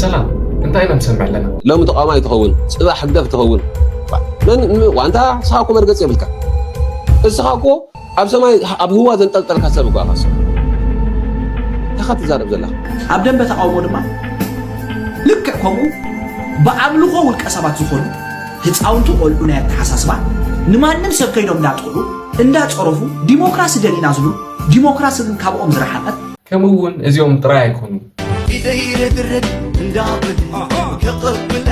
ሰላም፣ እንታይ ኢና ንሰምዕ ኣለና? ሎሚ ተቃዋማይ ትኸውን፣ ጽባሕ ህግደፍ ትኸውን። መን ም- ዋንታ ንስኻ እኮ መርገጽ የብልካ። እስኻ እኮ ኣብ ሰማይ ኣብ ህዋ ዘንጠልጠልካ ሰብ እኳ ኢኻ። እንታይ ኢኻ ትዛረብ ዘለኻ? ኣብ ደንበ ተቃውሞ ድማ ልክዕ ከምኡ ብኣምልኾ ውልቀ ሰባት ዝኾኑ ህፃውንቲ ቆልዑ ናይ ኣተሓሳስባ ንማንም ሰብ ከይዶም እንዳጥቕዑ እንዳፀረፉ ዲሞክራሲ ደሊና ዝብሉ ዲሞክራሲ ግን ካብኦም ዝረሓቐት ከምኡ እውን እዚኦም ጥራይ ኣይኮኑን። ኢደይ ርድርድ እንዳብል ከቐብላ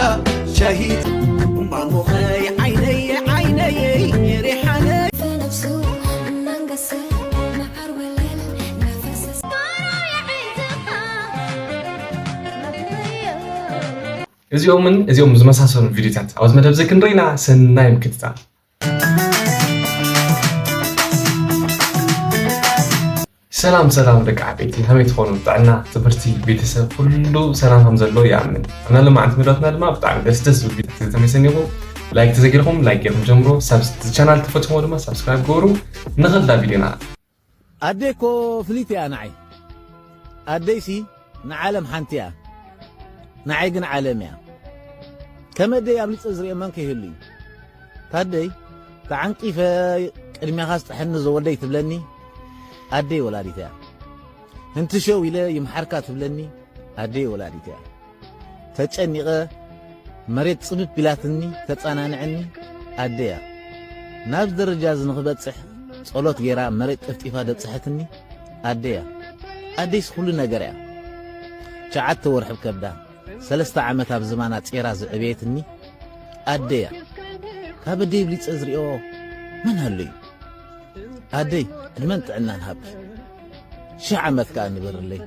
ሻሂት ማሞኸይ ዓይነይ ዓይነይ ሪሓነ فنفسه من قصر مع عروة الليل نفس እዚኦምን እዚኦም ዝመሳሰሉ ቪዲዮታት ኣብዚ መደብ እዚ ክንርኢና ሰናይ ምክትታል። ሰላም ሰላም ደቂ ዓበይቲ ከመይ ትኾኑ? ጥዕና፣ ትምህርቲ፣ ቤተሰብ ኩሉ ሰላም ከም ዘሎ ይኣምን። እና ሎማዓንቲ መደባትና ድማ ብጣዕሚ ደስ ደስ ዝብል ቪዲዮታት ተመሰኒኹም። ላይክ ተዘጊርኩም ላይክ ገይርኩም ጀምሮ። ሳብስ ቻናል ተፈትሞ ድማ ሳብስክራይብ ገበሩ። ንኸዳ ቪዲዮና ኣደይ እኮ ፍልይቲ እያ ንዓይ። ኣደይሲ ንዓለም ሓንቲ እያ፣ ንዓይ ግን ዓለም እያ። ከም ኣደይ ኣብሊፀ ዝሪኦ መን ከይህሉ እዩ? ታደይ ተዓንቂፈ ቅድሚኻ ስጥሐኒ ዘወደይ ትብለኒ ኣደይ ወላዲት እያ። ህንትሸው ኢለ ይምሓርካ ትብለኒ ኣደይ ወላዲት እያ። ተጨኒቐ መሬት ጽብብ ኢላትኒ ተጸናንዐኒ ኣደያ። ናብ ደረጃ እዚ ንኽበጽሕ ጸሎት ገይራ መሬት ጠፍጢፋ ደብጽሐትኒ ኣደያ። ኣደይስ ኩሉ ነገር እያ። ትሽዓተ ወርሒ ኣብ ከብዳ ሰለስተ ዓመት ኣብ ዝባና ጼራ ዘዕበየትኒ ኣደያ። ካብ ኣደይ ብሊጸ ዝሪኦ መን ኣሎ እዩ? ኣደይ ዕድመን ጥዕናን ሃብ ሽሕ ዓመት ከኣ ንበርለይ።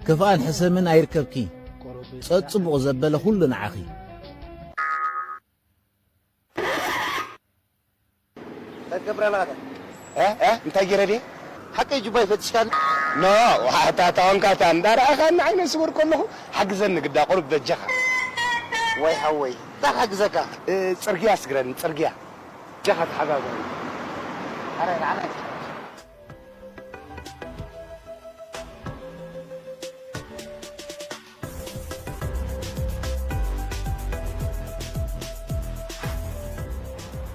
ክፍኣን ሕሰምን ኣይርከብኪ። ጸጽቡቕ ዘበለ ኩሉ ንዓኺ። እንታይ ትገብር ኣለኻ? እ? እ? እንታይ ገይረ ድየ? ሓቀይ ጁባይ ፈትሽካኒ? ኖ፣ ዋሕታ ታወንካታ እንዳረኣኻኒ ዓይነ ስውር ከለኹ ሓግዘኒ ግዳ ቁሩብ በጃኻ። ወይ ሓወይ፣ እንታይ ክሓግዘካ? እ፣ ጽርግያ ስግረኒ፣ ጽርግያ። በጃኻ ተሓጋገሩ። ኣረ፣ ንዓና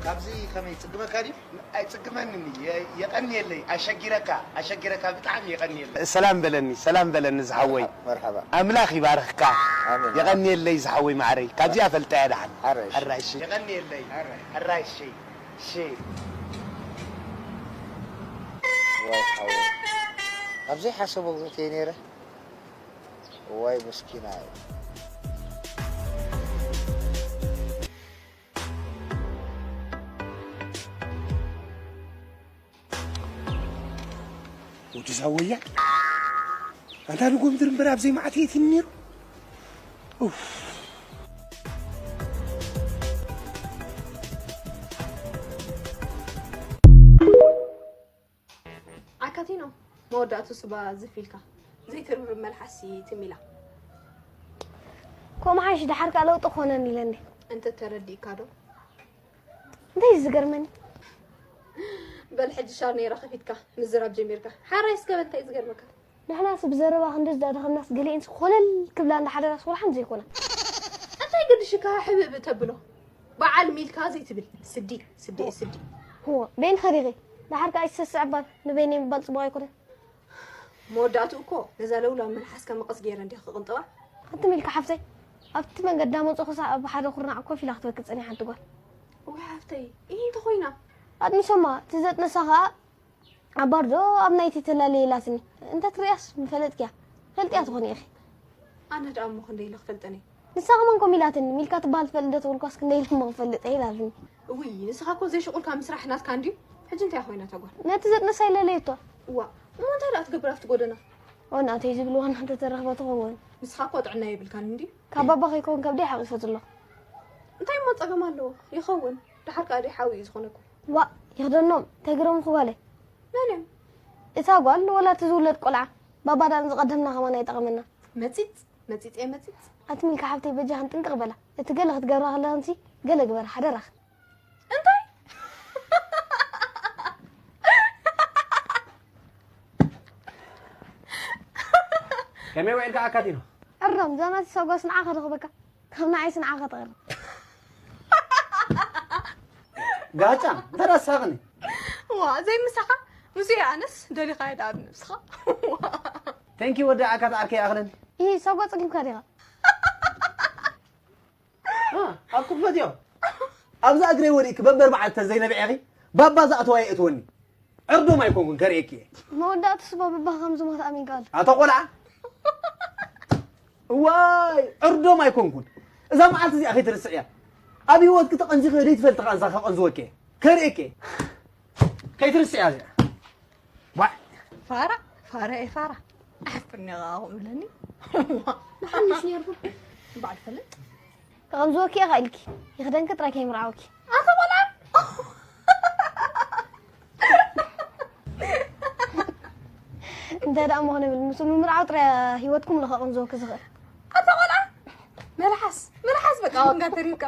ካብዚ ከመይ ይጽግመካ ድዩ? ኣይጽግመንን፣ የ- የቐንየለይ፣ ኣሸጊረካ፣ ኣሸጊረካ፣ ብጣዕሚ የቐንየለይ። ሰላም በለኒ፣ ሰላም በለኒ ዝሓወይ። መርሓባ። ኣምላኽ ይባርኽካ። ኣሜን። የቐንየለይ ዝሓወይ ማዕረይ። ካብዚኣ ፈልጠያ ደሓን። ኣረ፣ እሺ። ኣራ፣ እሺ። የቐንየለይ። ኣራ፣ እሺ። እሺ። ዋይ ሓወይ። ኣብ ዘይሓሰቦ ኣእትየ ነይረ። ዋይ መስኪናይ። ወዲ ዛወያ ኣንታ ንጎምድር እምበር ኣብዘይ መዓት የት ነይሩ። ኡፍ። ኣካቲኖ መወዳእቱ ስባ ዝፍ ኢልካ ዘይትርብርብ መልሓስ ትም ኢላ። ከምኡ ሓይሽ ደሓር ከኣ ለውጢ ክኾነኒ ኢለኒ። እንተተረዲእካ ዶ? እንታይ እዩ ዝገርመኒ? በል ሕጂ ሻር ነይራ ከፊትካ ምዝራብ ጀሚርካ። ሓራይ እስከ በል እንታይ እዩ ዝገርመካ? ንሕናስ ብዘረባ ክንዲ ዝዳደኸምናስ ገሊኤንስ ኮለል ክብላ እንዳሓደራስ ወላ ሓንቲ ዘይኮና። እንታይ ግድሽካ ሕብእብእ ተብሎ? በዓል ሚልካ ዘይትብል ስዲ ስዲ ስዲ። እወ በይንኺ ዲኺ? ደሓር ከኣ ኣይትሰስዕ እባ ንበይነይ ምባል ጽቡቕ ኣይኮነን። መወዳእትኡ እኮ ነዛ ለውላው መልሓስካ መቐስ ገይረ እንዲየ ክቕንጥዋ። ኣቲ ሚልካ ሓፍተይ ኣብቲ መንገዲ እንዳመጹ ክሳዕ ኣብ ሓደ ኩርናዕ ኮፍ ኢላ ክትበኪ ጸኒሓ ሓንቲ ጓል። እወ ሓፍተይ እይ እንተኾይና። ኣጥኒሶማ እቲ ዘጥነሳ ከኣ ኣብ ባር ዶ ኣብ ናይቲ ተላለየ ኢላትኒ። እንተ ትርእያስ ምፈለጥክያ። ፈልጥያ ትኾኒ ኢኺ። ኣነ ደኣ እሞ ክንደይ ኢለ ክፈልጠን እየ? ንሳ ከማን ከምኡ ኢላትኒ። ሚልካ ትበሃል ትፈልጥ ዶ ተበልኳስ ክንደይ ኢለ እሞ ክፈልጥ እየ ኢላትኒ። እውይ ንስኻ እኮ ዘይሽቁልካ ምስራሕ ናትካ እንድዩ። ሕጂ እንታይ ኮይና እታ ጓል? ነቲ ዘጥነሳ ኢለለየቶ። እዋ እሞ እንታይ ደኣ ትገብር ኣብቲ ጎደና? ኦ ናተይ ዝብል ዋና እንተተረኽበ ትኸውን። ንስኻ እኮ ጥዕና የብልካን እንድዩ። ካብ ባባ ከይከውን ከብደይ ሓቒፈ ዘለኹ። እንታይ እሞ ጸገም ኣለዎ? ይኸውን። ደሓር ከኣ ደይ ሓዊ እዩ ዝኾነኩም። ዋእ ይኽደኖም እንታይ ግረምኹ ጓለይ። መን እዮም? እታ ጓል ወላ እቲ ዝውለድ ቆልዓ። ባባ ደኣ ንዝቐደምና ከማን ኣይጠቐመና። መጺጽ መጺጽ እየ መጺጽ። ኣቲ ሚልካ ሓብተይ በጃኽን ጥንቅቕ በላ። እቲ ገለ ክትገብራ ከለኽንሲ ገለ ግበራ ሓደራኽን። እንታይ? ከመይ ውዒልካ ኣካቲኖ? እሮም፣ እዛ ናተይ ሰጓስ ንዓኻ ትረኽበካ፣ ካብ ንዓይስ ንዓኻ ትቐርብ። ጋጫ፣ እንተ ደኣ ሳቕኒ። ዋ፣ ዘይምሳኻ? ምስኡ ኣነስ ደሊኻዮ ደኣ ብነብስኻ። ዋ። Thank you፣ ወዲ ዓካ ተዓርከይ ኣኽለን። ኢ፣ ሰጓ ጸጊብካ ዲኻ? እ፣ ኣብ ክፈትዮ። ኣብዛ እግረይ ወዲእኪ በበር በዓል ተዘይነብዔኺ፣ ባባ ዝኣተዋ የእትወኒ። ዕርዶም ኣይኮንኩን፣ ከርእየኪ እየ። መወዳእትስ ባባ ከም ዝሞተ ኣሚንካ ኣሎ። ኣታ ቆልዓ። እዋይ፣ ዕርዶም ኣይኮንኩን። እዛ መዓልቲ እዚኣ ከይትርስዕያ። ኣብ ህይወትኪ ተቐንዚኺ ዘይትፈልጢ ቃንዛ ከቐንዝወኪ እየ። ከርእየኪ እየ። ከይትርስዕያ እዚኣ። ዋዕ። ፋራ፣ ፋራ እየ ፋራ። ኣሕፍርኒ ኣቓ ከምኡ ኢለኒ። ብሓንሽ ነይርኩ። እምበኣር ፈልጥ። ከቐንዝወኪ እየ ኢልኪ። ይኽደንኪ ጥራይ ከይምርዓወኪ። ኣታ ቆልዓ። እንታይ ደኣ እሞ ክነብል፣ ምስኡ ምምርዓው ጥራይ ህይወትኩም ንኸቐንዝወኪ ዝኽእል። ኣታ ቆልዓ። መልሓስ፣ መልሓስ በቃ ዋንጋ ተሪብካ።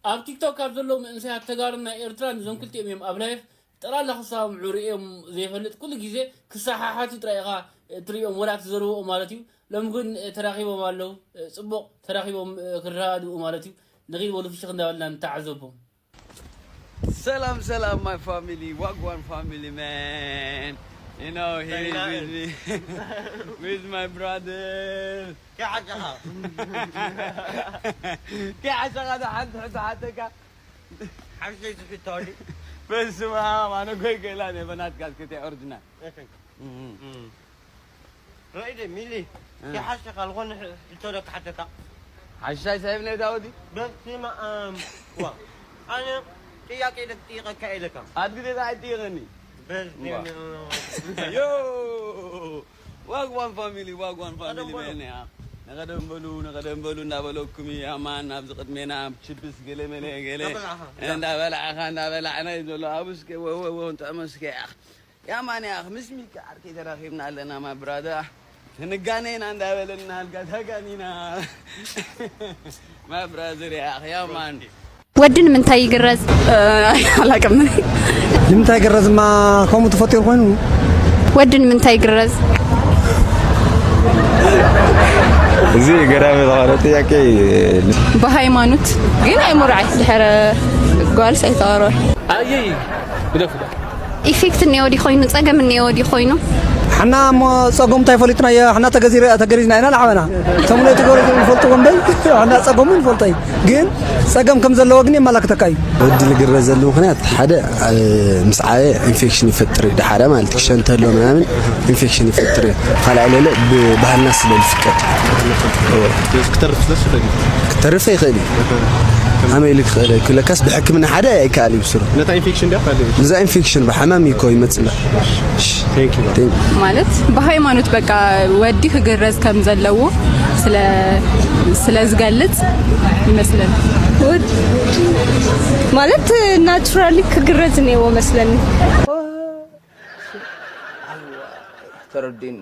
ኣብ ቲክቶክ ካብ ዘለዉ መንእሰያት ተጋሩን ናይ ኤርትራን እዞም ክልቲኦም እዮም ኣብ ላይፍ ጠቕላላ ክሰማምዑ ርእዮም ዘይፈልጥ፣ ኩሉ ግዜ ክሰሓሓቱ ጥራይ ኢኻ እትርእዮም ወላ እትዘርብኦም ማለት እዩ። ሎም ግን ተራኺቦም ኣለዉ፣ ጽቡቕ ተራኺቦም ክረዳድኡ ማለት እዩ። ንኺድ በሉ ፍሽኽ እንዳበልና ንተዓዘቦም። ሰላም ሰላም my family፣ ዋግዋን family man። You know, here is with me with my brother። ከይሓሸኻ። ከይሓሸኻ ዶ ሓንቲ ሕቶ ሓተካ? ሓሽተይ ዝሕቶ ድዩ? በስመ ኣብ፣ ኣነ እኮ ኣይክእላን እየ በናትካ፣ እስኪ ተይ ኦሪጅናል። እሺ። እም። እም። ራኢደ ሚሊ፣ እ። ከይሓሸኻ ዝኾነ ሕ-፣ ሕቶ ዶ ክሓተካ? ሓሻይ ሳይብ ናይ ዳውዲ? በስመ ኣብ። ዋ፣ ኣነ ጥያቄ ዶ ክጥይቐካ ኢለካ? ኣድግዴታ ኣይጥይቐኒ። በስመ ዋ። ኣብ። ዮ! ዋግዋን ፋሚሊ፣ ዋግዋን ፋሚሊ ቀደም በሉ። በይነ፣ ያ። ንቐደም በሉ፣ ንቐደም በሉ እንዳበለኩም፣ ያማን፣ ኣብዚ ቅድሜና ችፕስ ገለ መለ ገለ እንዳበላዕኻ። እንዳበላዕኻ፣ እንዳበላዕና እዩ ዘሎ። ኣብስከ፣ ወ-፣ ወ-፣ ወ-፣ ንጥዕሞ እስከ፣ ያኽ። ያማን፣ ያኽ፣ ምስ ሚካ ዓርከይ ተራኺብና ኣለና፣ ማይ ብራዳ። ክንጋነ ኢና እንዳበለና፣ ኣልጋ ተጋኒና። ማይ ብራዘር፣ ያኽ፣ ያማን። ወዲ ንምንታይ ይግረዝ? እ፣ ኣላቅም። ንምንታይ ይግረዝማ ከምኡ ተፈጢሩ ኮይኑ? ወዲ ንምንታይ ይግረዝ? እዚ ገራሚ ዝኾነ ጥያቄ እዩ። ብሃይማኖት ግን ኣይምርዓይ ድሕሪ ጓልስ ኣይተቐርበ። ኣየይ፣ ግደፉ። ኢፌክት እኒኦ ድዩ ኮይኑ፣ ጸገም እኒኦ ድዩ ኮይኑ? ሓና እሞ ጸገሙ እንታይ ፈሊጥናዮ? ሓና ተገዚረ-፣ ተገሪዝና ኢና ንዓበና። እቶም ናይ ተገሪዞም ይፈልጥዎ እምበር፣ ሓና ጸገሙ ንፈልጦ እዩ። ግን ጸገም ከም ዘለዎ ግን የመላክተካ እዩ። ወዲ ዝግረዘሉ ምኽንያት ሓደ፣ እ፣ ምስ ዓየ ኢንፌክሽን ይፈጥር እዩ። ደሓረ ማለት እዩ፣ ሸንተሎ ምናምን ኢንፌክሽን ይፈጥር እዩ። ካልኣይ ለለ ብባህልና ስለ ዝፍቀድ። እወ። ስለዚ ክተርፍ ስለ ዝኽእል እዩ። ክተርፍ ይኽእል እዩ። ኣመ ኢሉ ክኽእል እዩ። ክለካስ ብሕክምና ሓደ ኣይከኣል እዩ ብስሩ። ነታ ኢንፌክሽን ድያ ካልእ? ብዛ ኢንፌክሽን ብሓማም እዩ እኮ ይመጽእ። እሺ። Thank you። Thank you። ማለት ብሃይማኖት በቃ ወዲ ክግረዝ ከም ዘለዎ ስለ፣ ስለ ዝገልጽ ይመስለኒ። ወድ-፣ ማለት ናቹራሊ ክግረዝ እኒአዎ መስለኒ። ተረዲኒ።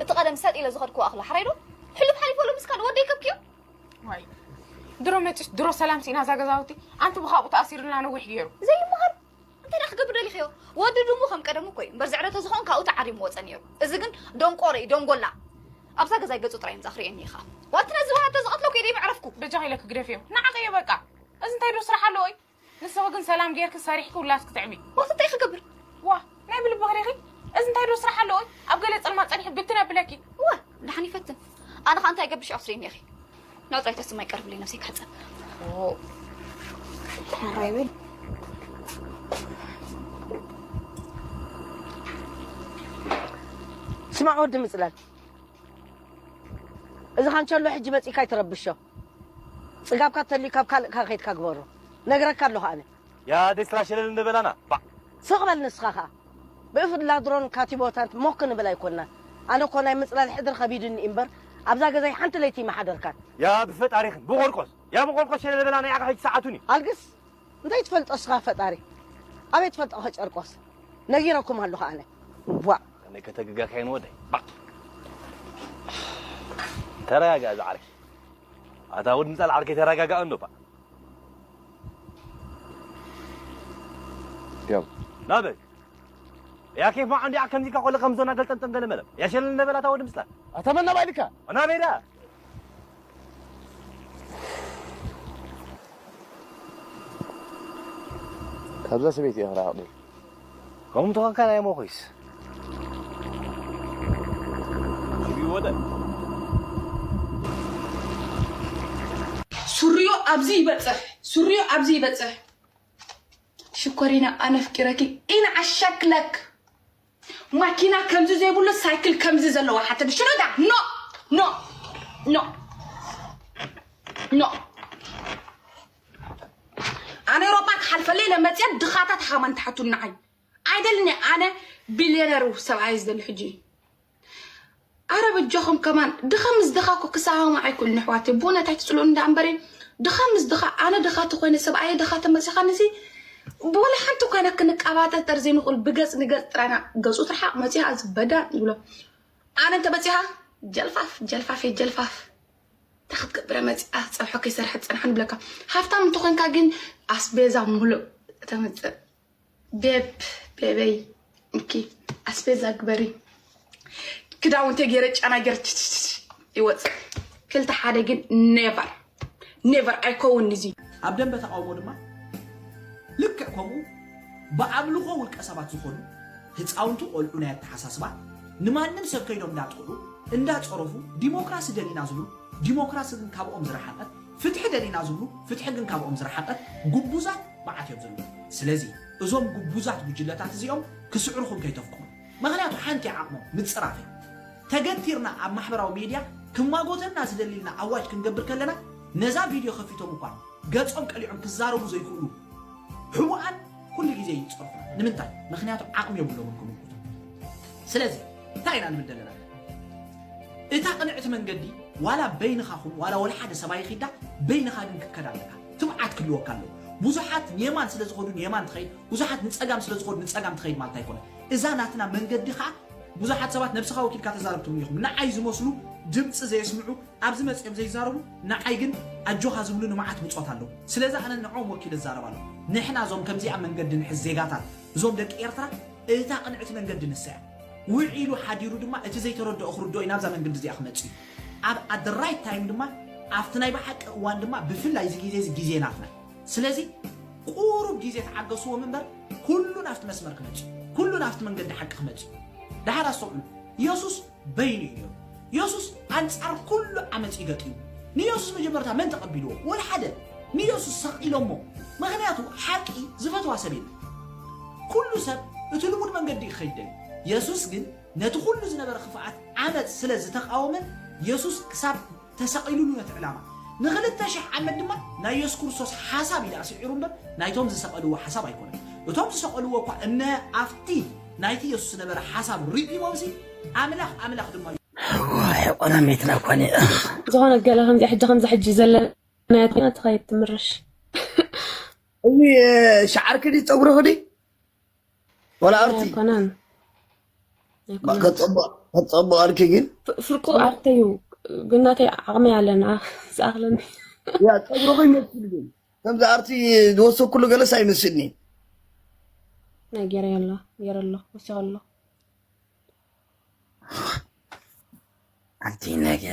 እቲ ቀደም ሰጥ ኢለ ዝኸድክዎ ኣኽላ፣ ሕራይ ዶ? ሕሉፍ ሓሊፉ ኣሎ፣ ምስካ ዶ ወደይ ከብክዮ? ዋይ፣ ድሮ መጺስ፣ ድሮ ሰላም ሲና እዛ ገዛውቲ። ኣንቲ ብኻብኡ ተኣሲሩልና ነዊሕ ገይሩ። ዘይምሃር? እንታይ ደኣ ክገብር ደሊኽዮ? ወዲ ድሙ ከም ቀደሙ እኮ እዩ። እምበር ዘዕረ ተዝኸውን ካብኡ ተዓሪሙ ወጸ ነይሩ። እዚ ግን ደንቆሮ እዩ፣ ደንጎላ። ኣብዛ ገዛይ ገጹ ጥራይ እዮም ዝኽርየኒ ኢኻ። ዋቲ ነዚ ወሃብ ተዝቐትለኩ እየ ደይ መዕረፍኩ። በጃኺ ኢለኪ ግደፍዮ። ንዓኺ እየ በቃ። እዚ እንታይ ዶ ስራሕ ኣለዎ እዩ? ንስኺ ግን ሰላም ጌርኪ ሰሪሕኪ ውላድኪ ትዕቢ። ዋት እንታይ ክገብር? ዋ፣ ናይ ብልቢ ክሪኺ? እዚ እንታይ ዶ ስራሕ ኣለዎ? ኣብ ገለ ጸልማት ጸኒሑ ብትን ኣብለኪ። ዋ፣ ደሓን ይፈትን። ኣነ ኸኣ እንታይ ገብሽ ኣስሪኒ ኢኺ? ናጻ ይተስማ ይቀርብልኝ ነብሰይ ክሕጸብ። ኦ፣ ሕራይ በል። ስማዕ ወዲ ምጽላል። እዚ ካንቸሎ ሕጂ መጺእካ ኣይትረብሾ። ጽጋብካ ተልዩ ካብ ካልእ ከይድካ ግበሮ። ነግረካ ኣለኹ ኣነ። ያ ደስራ ሸለል እንደ በላና። ባዕ። ስቕ በል ንስኻ ኸኣ። ብእፍላ ድሮን ካቲቦታት ሞክ ንብል ኣይኮንናን። ኣነ እኮ ናይ ምጽላል ሕድሪ ከቢዱኒ እምበር ኣብዛ ገዛይ ሓንቲ ለይቲ ይመሓደርካን። ያ ብፈጣሪኽን ብቆርቆስ ያ ብቆርቆስ ሸለለ በላ ናይ ዓኻ ሕጂ ሰዓቱን እዩ። ኣልግስ እንታይ ትፈልጦ እስኻ ፈጣሪ ኣበይ ትፈልጦ ኸ ጨርቆስ ነጊረኩም ኣለኹ ኣነ ቧ ከመይ ከተግጋካይን ወደይ ባዕ ተረጋጋ እዚ ዓርኪ ኣታ ወድ ምጻል ዓርከይ ተረጋጋ እንዶ ባዕ ያው ናበይ ያ ኬፍ ማዕ እንዲያ ከምዚ ኢልካ ኮለ ከም ዞና ገልጠምጠም ገለ መለም ያ ሸለል ነበላታ ወድ ምስላ ኣታ መና ባይልካ ናበይ ዳ ካብዛ ሰበይቲ እየ ክረሓቕ ደልየ። ከምኡ ተኾንካ ናይ ሞኾይስ ሽግዩ ወደ ሱሪዮ ኣብዚ ይበፅሕ ሱሪዮ ኣብዚ ይበፅሕ ሽኮሪና ኣነ ኣፍቂረኪ ኢና ዓሻክለክ ማኪና ከምዚ ዘይብሉ ሳይክል ከምዚ ዘለዋ ሓተት ሽኖዳ ኖ ኖ ኖ ኖ ኣነ ኤውሮጳ ክሓልፈለይ ኢለ መፅአ ድኻታት ሃማን ትሓቱኒ ንዓይ ኣይደልን ኣነ ቢልዮነር ሰብኣይ ዝደሊ ሕጂ ኣረ በጃኹም ከማን ድኻ ምስ ድኻ እኮ ክሰሃማ ኣይክእሉን ኣሕዋተይ ብእውነት ኣይትፅልኡኒ ደኣ እምበሪ ድኻ ምስ ድኻ ኣነ ድኻ ተኾይነ ሰብኣየ ድኻ ተመፂኻኒ ሲ ብወላ ሓንቲ ኮይና ክንቀባጠጠር ዘይንኽእል ብገፅ ንገፅ ጥራና ገፁ ትርሓቕ መፂኣ ዝበዳ ይብሎ ኣነ እንተመፂኻ ጀልፋፍ ጀልፋፍ ጀልፋፍ እንታይ ክትገብረ መፂኣ ፀብሖ ከይሰርሐት ፀንሓ ንብለካ ሃፍታም እንተኾይንካ ግን ኣስቤዛ ሙሉእ ተምፅእ ቤብ ቤበይ እንኪ ኣስቤዛ ግበሪ ክዳውንተ ገይረ ጫና ገይረ ይወፅእ ክልተ ሓደ ግን never never ኣይከውን እዚ ኣብ ደንበ ተቃውሞ ድማ ልክዕ ከምኡ ብኣምልኾ ውልቀ ሰባት ዝኾኑ ህፃውንቲ ቆልዑ ናይ ኣተሓሳስባ ንማንም ሰብ ከይዶም እንዳጥቕዑ እንዳፀረፉ ዲሞክራሲ ደሊና ዝብሉ ዲሞክራሲ ግን ካብኦም ዝረሓቐት ፍትሒ ደሊና ዝብሉ ፍትሒ ግን ካብኦም ዝረሓቐት ጉቡዛት መዓት እዮም ዘለዉ። ስለዚ እዞም ጉቡዛት ጉጅለታት እዚኦም ክስዕሩኹም ከይተፍቅሙ። ምኽንያቱ ሓንቲ ዓቕሞም ምፅራፍ እያ። ተገቲርና ኣብ ማሕበራዊ ሜድያ ክማጎተና ዝደሊልና ኣዋጅ ክንገብር ከለና ነዛ ቪድዮ ከፊቶም እኳ ገጾም ቀሊዖም ክዛረቡ ዘይክእሉ ሕቡኣን ኩሉ ግዜ ይጸርፉና። ንምንታይ? ምኽንያቱ ዓቕሚ የብሎምን ክምጉቱ። ስለዚ እንታይ ኢና ንብል ዘለና? እታ ቅንዕቲ መንገዲ ዋላ በይንኻ ኹን ዋላ ወላ ሓደ ሰብ ኣይኺዳ በይንኻ ግን ክትከድ ኣለካ። ትብዓት ክህልወካ ኣለዎ። ብዙሓት ንየማን ስለ ዝኸዱ ንየማን ትኸይድ፣ ብዙሓት ንጸጋም ስለ ዝኸዱ ንጸጋም ትኸይድ ማለት ኣይኮነን። እዛ ናትና መንገዲ ኸኣ ብዙሓት ሰባት ነብስኻ ወኪልካ ተዛረብ ትብሉ ኢኹም። ንዓይ ዝመስሉ ድምጺ ዘየስምዑ ኣብዚ መጺኦም ዘይዛረቡ ንዓይ ግን ኣጆኻ ዝብሉኒ መዓት ብጾት ኣለዉ። ስለዚ ኣነ ንዕኦም ወኪለ እዛረብ ኣለኹ። ንሕና እዞም ከምዚኣ መንገዲ ንሕዝ ዜጋታት እዞም ደቂ ኤርትራ እታ ቅንዕቲ መንገዲ ንሳ እያ። ውዒሉ ሓዲሩ ድማ እቲ ዘይተረድኦ ክርድኦ እዩ ናብዛ መንገዲ እዚኣ ክመጽእ እዩ። ኣብ at the right time ድማ ኣብቲ ናይ ብሓቂ እዋን ድማ ብፍላይ እዚ ግዜ እዚ ግዜ ናትና እዩ። ስለዚ ቁሩብ ግዜ ተዓገስዎም እምበር ኩሉ ናብቲ መስመር ክመጽእ እዩ። ኩሉ ናብቲ መንገዲ ሓቂ ክመጽእ እዩ። ደሓር ኣስተውዕሉ። የሱስ በይኑ እዩ ነይሩ። የሱስ ኣንጻር ኩሉ ዓመጽ እዩ ገጢሙ። ንየሱስ መጀመርታ መን ተቐቢልዎ? ወላ ሓደ። ንየሱስ ሰቒሎሞ። ምኽንያቱ ሓቂ ዝፈትዋ ሰብ የለን። ኩሉ ሰብ እቲ ልሙድ መንገዲ እዩ ክኸይድ ደልዩ። የሱስ ግን ነቲ ኩሉ ዝነበረ ክፍኣት ዓመጽ ስለ ዝተቓወመ የሱስ ክሳብ ተሰቒሉሉ ነቲ ዕላማ ንኽልተ ሽሕ ዓመት ድማ ናይ የሱስ ክርስቶስ ሓሳብ እዩ ደኣ ስዒሩ እምበር ናይቶም ዝሰቐልዎ ሓሳብ ኣይኮነን። እቶም ዝሰቐልዎ እኳ እነ ኣብቲ ናይቲ የሱስ ዝነበረ ሓሳብ ርእይዎምሲ ኣምላኽ ኣምላኽ ድማ እዩ። ዋይ ቆናሜትና እኳ ዝኾነ ገለ ከምዚ ሕጂ ከምዚ ሕጂ ዘለና ትኸይድ ትምርሽ እዚ ሻዓርኪ ድዩ ፀጉርኺ ድዩ ወላ ኣርቲ ኣይኮነን ከፀብቕ ኣልኪ ግን ፍርቁ ኣርተዩ ግናተይ ዓቕሚ ኣለና ዝኣኽለኒ ያ ፀጉርኺ ይመስል ግን ከምዚ ኣርቲ ዝወሰኩሉ ገለስ ኣይመስልኒ ናይ ገይረ ኣሎ ገይረ ኣሎ ወሲኹ ኣሎ ኣንቲ ነገ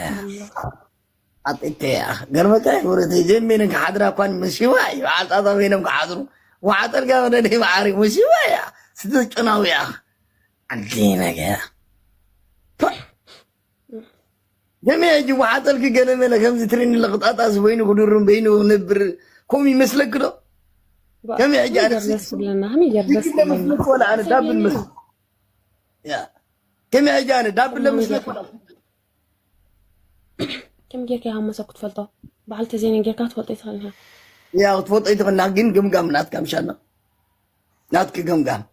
ኣጥቴ እያ ገርመካ ወረተ ጀሜንን ክሓድራ እኳን መሲዋ እዩ በዓል ጣጣ ኮይኖም ክሓድሩ ወሓጠልካ ወደ ናይ መዓሪ መሲዋ እያ ስትጨናዊ እያ ኣንቲ ነገ ጀሜ ሕጂ ወሓጠልኪ ገለ መለ ከምዚ ትሪኒ ለኽጣጣስ በይኑ ክድሩን በይኑ ክነብር ከምኡ ይመስለኪ ዶ ከመይ ሕጂ ኣነ ደስ ዝብለና ከመይ ገር ደስ ዝብለና ወላ ኣነ ዳብል መስ ከመይ ሕጂ ኣነ ዳብል ለምስለኪ ከም ጌርካ ኢኻ መሰብ ክትፈልጦ በዓል ተዘይነ ጌርካ ክትፈልጦ ይትኽእል ኢኻ ያ ክትፈልጦ ይትኽእልና ግን ግምጋም ናትካ ምሻና ናትኪ ግምጋም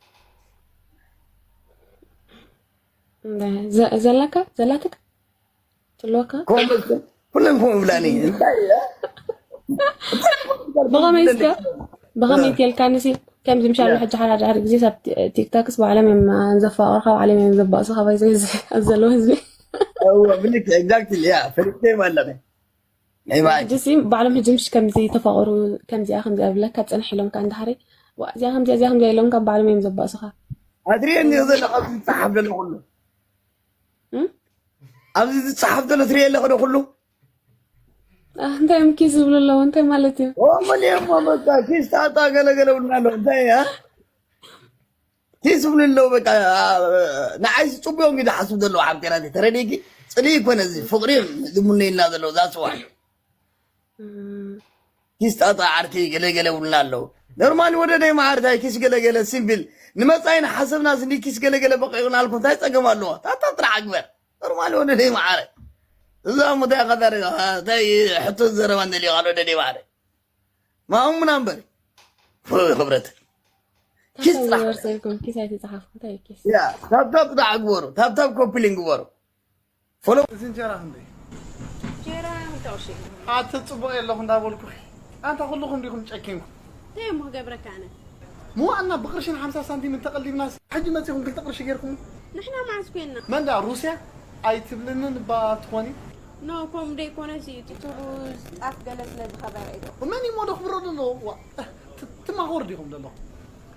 እንዳ- ዘ- ዘለካ ዘላትክ ትልወካ ከምኡ ኩለን ከምኡ ይብላኒ። እንታይ እያ? ብኸመይ እስከ ብኸመይ ቴልካ ንሲ ከምዚ ምሻ ሕጂ ሓደ ሓደ ግዜ ኣብ ቲ- ቲክቶክስ ባዕሎም እዮም ዘፋቅሩካ ባዕሎም እዮም ዘባእሱካ ባይዘ ኣብዚ ዘለዉ ህዝቢ እወ፣ ብልክ exactly ያ ፈሊጠ ማለት ናይ ባይ ሕጂ ሲ ባዕሎም ሕጂ ምሽ ከምዚ ተፋቅሩ ከምዚኣ ከምዚኣ ብለካ ፅንሕ ኢሎም ካ እንዳሃሪ እዚኣ ከምዚኣ እዚኣ ከምዚኣ ኢሎም ካብ ባዕሎም እዮም ዘባእሱካ ኣድሪ እንዲ ዘሎ ኣብዚ ዝፀሓፍ ዘሎ ኩሉ እም? ኣብዚ ዝፀሓፍ ዘሎ ትሪኦ ኣለኹ ዶ ኩሉ ኣህ፣ እንታይ እዮም ኪስ ዝብሉ ኣለዎ እንታይ ማለት እዩ ኦመሊየሞ በቃ ኪስ ጣጣ ገለገለ ብልና ኣሎ እንታይ እያ ኪስ ዝብሉ ኣለዉ በቃ ንዓይ ዝፅቡዮም እዩ ዝሓስቡ ዘለዉ ሓብቴና ተረዲእኪ ፅልኢ ይኮነ እዚ ፍቅሪ ዝሙነየልና ዘለዉ ዛስዋ እም፣ ኪስ ጣጣ ዓርኪ ገለገለ ብልና ኣለዉ ኖርማል ወደደይ ማዓርታይ ኪስ ገለገለ ሲምፕል ንመፃኢ ንሓሰብና ስኒ ኪስ ገለገለ በቂቕና ኣልኩም እንታይ ፀገም ኣለዎ ታታ ጥራሕ ኣግበር ኖርማል ወደደይ ማዓረ እዛ ሙታይ ቀጠር እንታይ ሕቶ ዘረባ እንደልዮ ካልኦ ወደደይ ማዓረ ማኡምና እምበር ክብረት ኪስ ጥራሕ ወርሰልኩም ኪስ ኣይተፃሓፍኩ እንታይ እዩ ኪስ ያ ታብታብ ጥራሕ ግበሩ ታብታብ ኮፒሊን ግበሩ ፎሎ እዚ እንጀራ ክንደይ እንጀራ ክልተ ቅርሺ ኣቲ ፅቡቅ የለኹ እንዳበልኩ ኣንታ ኩልኹም ዲኹም ጨኪንኩ እንታይ እሞ ክገብረካ ኣነ ምዋእና ብቅርሽን ሓምሳ ሳንቲም እንተቀሊብና ሕጂ መፂኹም ክልተ ቅርሺ ጌርኩም ንሕና መዓስ ኮይንና መንዳ ሩስያ ኣይትብልንን እባ ትኾኒ ኖ ከምኡ ደይኮነስ እዩ እቲ ሩዝ ጣፍ ገለ ስለ ዝኸበረ እዩ መን እሞ ደኽብሮ ዘለዎ ትማኾር ዲኹም ዘለኹም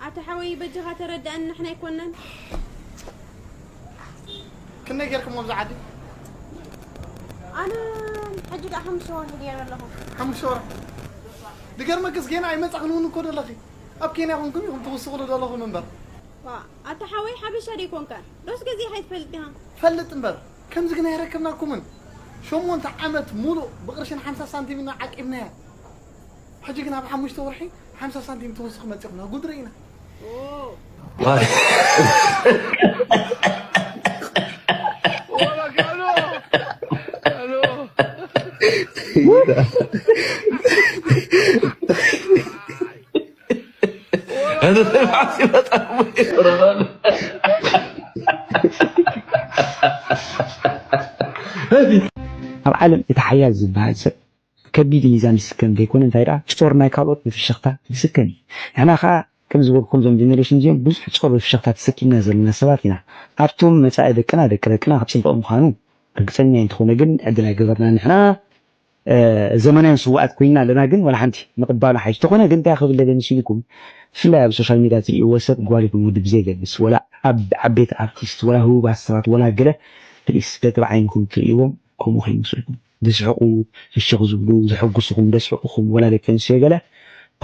ኣታ ሓወይ በጃኻ ተረድኣኒ ንሕና ኣይኮነን ክንደይ ጌርኩም ኣብዚ ዓዲ ኣነ ሕጂ ደኣ ሓሙሽተ ወርሒ ገይረ ኣለኹ ሓሙሽተ ወርሒ ድገርመክስ ጌና ኣይመጻኽን እውን እኮ ደለኺ ኣብ ኬንያ ኮንኩም ኢኹም ትውስቑሉ ዘለኹም እምበር ዋ ኣታ ሓወይ ሓበሻ ደይኮንካ ዶስ ገዚእኻ ይትፈልጥ ኢኻ ፈልጥ እምበር ከምዚ ግን ኣይረከብናኩምን ሸሞንተ ዓመት ሙሉእ ብቕርሽን ሓምሳ ሳንቲም ኢና ዓቂብናያ ሕጂ ግን ኣብ ሓሙሽተ ወርሒ ሓምሳ ሳንቲም ትውስኽ መፂኹም ጉድ ርኢና ኣብ ዓለም እቲ ሓያል ዝበሃል ሰብ ከቢድ ሚዛን ዝስከም ዘይኮነ እንታይ ደኣ ጾር ናይ ካልኦት ብፍሽኽታ ዝስከም እዩ። ንሕና ኸኣ ከም ዝበልኩም እዞም ጀነሬሽን እዚኦም ብዙሕ ጾር ብፍሽኽታ ተሰኪምና ዘለና ሰባት ኢና። ኣብቶም መጻኢ ደቅና ደቂ ደቅና ክጽብቕ ምዃኑ ርግጸኛ እንተኾነ ግን ዕድል ኣይገበርና ንሕና ዘመናውያን ስውኣት ኮይና ኣለና ግን ዋላ ሓንቲ ምቕባሉ ሓይሽ ተኾነ ግን እንታይ ክብል ደለ ምስ ኢልኩም ብፍላይ ኣብ ሶሻል ሚድያ ትርእይዎ ሰብ ጓል ይኹን ወዲ ብዘይገድስ ወላ ኣብ ዓበይቲ ኣርቲስት ወላ ህቡባት ሰባት ወላ ገለ ፕሊስ ገጥብ ዓይንኩም ትርእይዎም ከምኡ ከይመስልኩም ዝስሕቁ ፍሽኽ ዝብሉ ዘሐጉስኹም ዘስሕቁኹም ወላ ደቂ ኣንስትዮ ገለ